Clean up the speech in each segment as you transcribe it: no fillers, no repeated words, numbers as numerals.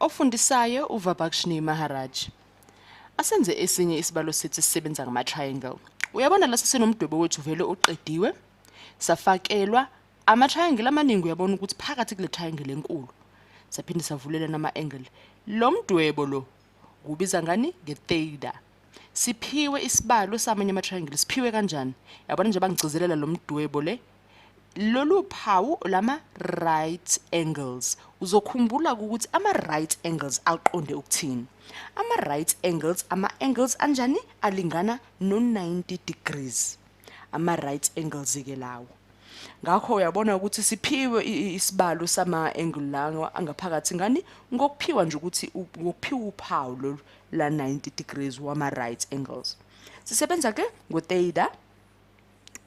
Ofundisayo uVabakshni Maharaj. Asenze esinye isibalo sethu esisebenza ngama-triangle. Uyabona la sesinomdwebo wethu vele oqediwe, safakelwa ama-triangle amaningi. Uyabona ukuthi phakathi kule triangle enkulu saphinde savulela nama-angle. Lo mdwebo lo kubiza ngani? Nge-theta. Siphiwe isibalo samanye ama-triangle. Siphiwe kanjani? Yabona nje bangigcizelela lo mdwebo le, lolu phawu lama-right angles. Uzokhumbula ukuthi ama-right angles aqonde ukuthini. Ama-right angles, ama-angles anjani? Alingana no-90 degrees, ama-right angles-ke lawo. Ngakho uyabona ukuthi siphiwe isibalo sama-angle la angaphakathi ngani? Ngokuphiwa nje ukuthi ngokuphiwa uphawu lolu la 90 degrees wama-right angles. Sisebenza ke ngo-theta.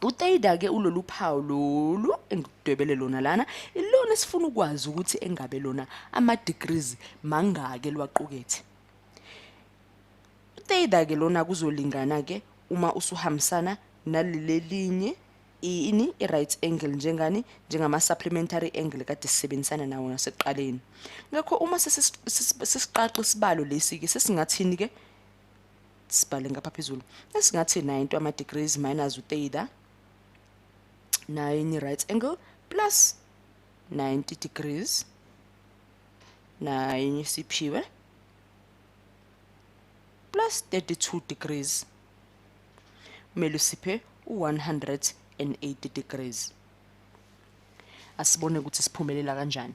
U-theta ke ulolu phawu lolu engikudwebele lona lana, ilona esifuna ukwazi ukuthi engabe lona ama-degrees mangaki elwaqukethe. U-theta ke lona kuzolingana ke uma usuhambisana nalelelinye ini, i-right angle, njengani? Njengama-supplementary angle kade sisebenzisana nawo nasekuqaleni. Ngakho uma sesiqaqa isibalo lesi-ke, sesingathini ke? Sibhale ngapha phezulu, esingathi 90 ama-degrees minus u-theta, nayo enye right angle, plus 90 degrees, nayo enye siphiwe, plus 32 degrees, kumele siphe u-180 degrees. Asibone ukuthi siphumelela kanjani.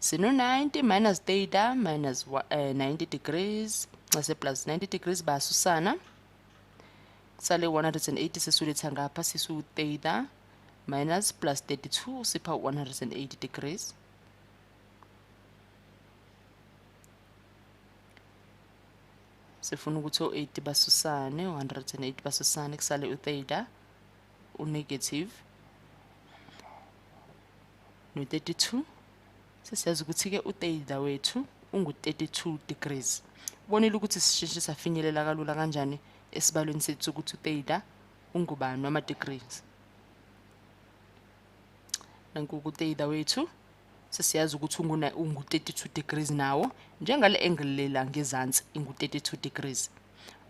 Sino 90 minus theta minus 90 degrees ncese plus 90 degrees, bayasusana, kusale 180. Sesuletha ngapha, sisu theta minus plus 32 sipha 180 degrees. Sifuna ukuthi o-80 basusane, 180 basusane, kusale u-theta u-negative no-32. Sesiyazi ukuthi-ke u-theta wethu ungu-32 degrees. Ubonile ukuthi sisheshe safinyelela kalula kanjani esibalweni sethu sokuthi u-theta ungubani wama-degrees? Nanku u-theta wethu, sesiyazi ukuthi ungu-32 degrees nawo, njengale angle lela ngezansi ingu-32 degrees.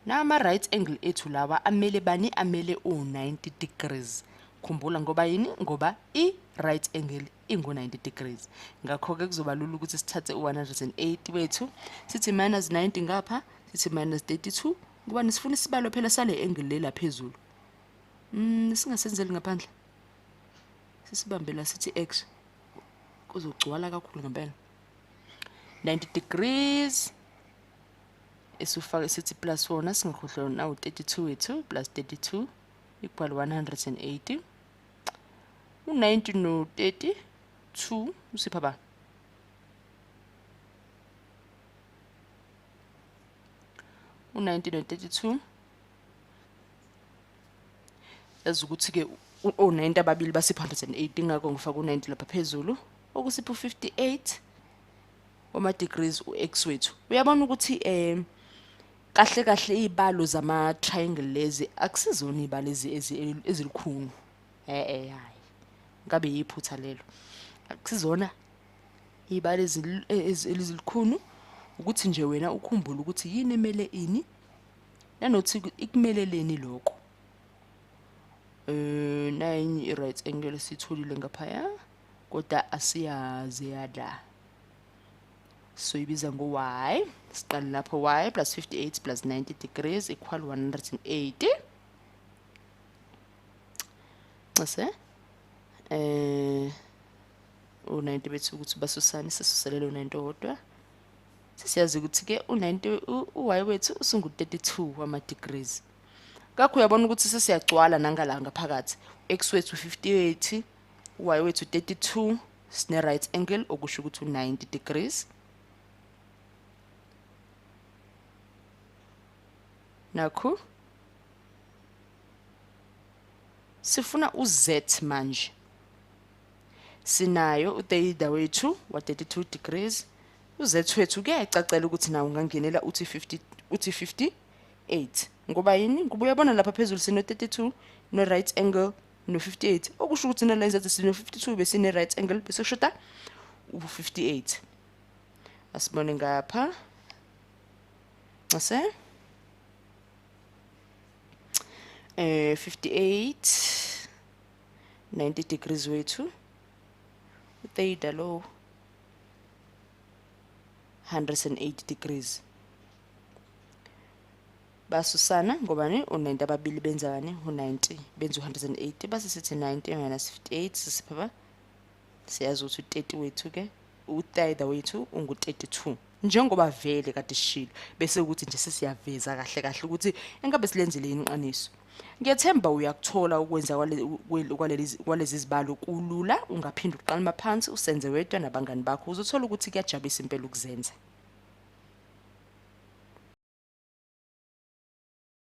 Nama-right angle ethu lawa amele bani? Amele u-90 degrees. Khumbula, ngoba yini? Ngoba i-right angle ingu-90 degrees. Ngakho-ke kuzoba lula ukuthi sithathe u-180 wethu, sithi minus 90 ngapha, sithi minus 32, ngoba nisifuna isibalo phela sale angle lela phezulu. Singasenzeli ngaphandle, sisibambe la, sithi x, kuzogcwala kakhulu ngempela. 90 degrees esufake, sithi plus wona, singakhohlwa nawu 32 wethu, plus 32 equal 180. U-90 no-32 usipha ba? U-90 no-32, yazi ukuthi-ke o-90 ababili basipha 180, ingakho ngifaka u-90 lapha phezulu, okusipha u-58 wama-degrees u-x wethu. Uyabona ukuthi kahle kahle iy'balo zama-triangle lezi akusizona iy'balo ezilukhuni. E-e, hayi, ngabe yiphutha lelo, akusizona iy'balo ezilukhuni, ukuthi nje wena ukhumbule ukuthi yini emele ini, nanokuthi ikumeleleni lokho. Nayinye i-right angle siyitholile ngaphaya, kodwa asiyazi yala, soyibiza ngo-y. Siqale lapho, y plus 58 plus 90 degrees equal 180. Ncese u-90 bethu ukuthi basusane, sisuselele u-90 owodwa. Sesiyazi ukuthi-ke u-90, u-y wethu usungu-32 wama-degrees. Ngakho uyabona ukuthi sesiyagcwala nangala ngaphakathi, x wethu 58, y wethu 32, sine-right angle, okusho ukuthi u-90 degrees. Nakhu sifuna u-z manje. Sinayo u-theta wethu wa-32 degrees. U-z wethu kuyayicacela ukuthi nawo ungangenela uthi 50, uthi 58. Ngoba yini? Ngoba uyabona lapha phezulu sino-32 no-right angle no-58, okusho ukuthi nala enzathi sino-52 besine-right angle, bese kushoda u-58. Asibone ngapha. Ncese. 58 90 degrees wethu. Utheta lo 180 degrees. Basusana ngobani? U-90 ababili benza bani? U-90 benza u-180. Base sithi 90 minus 58 sisipha, siyazi ukuthi u-30 wethu ke, utheta wethu ungu-32, njengoba vele kade sishilo. Bese ukuthi nje sesiyaveza kahle kahle ukuthi engabe silenzile inqiniso. Ngiyethemba uyakuthola ukwenza kwalezi zibalo kulula. Ungaphinda uqale maphansi usenze wedwa nabangani bakho, uzothola ukuthi kuyajabulisa impela ukuzenza.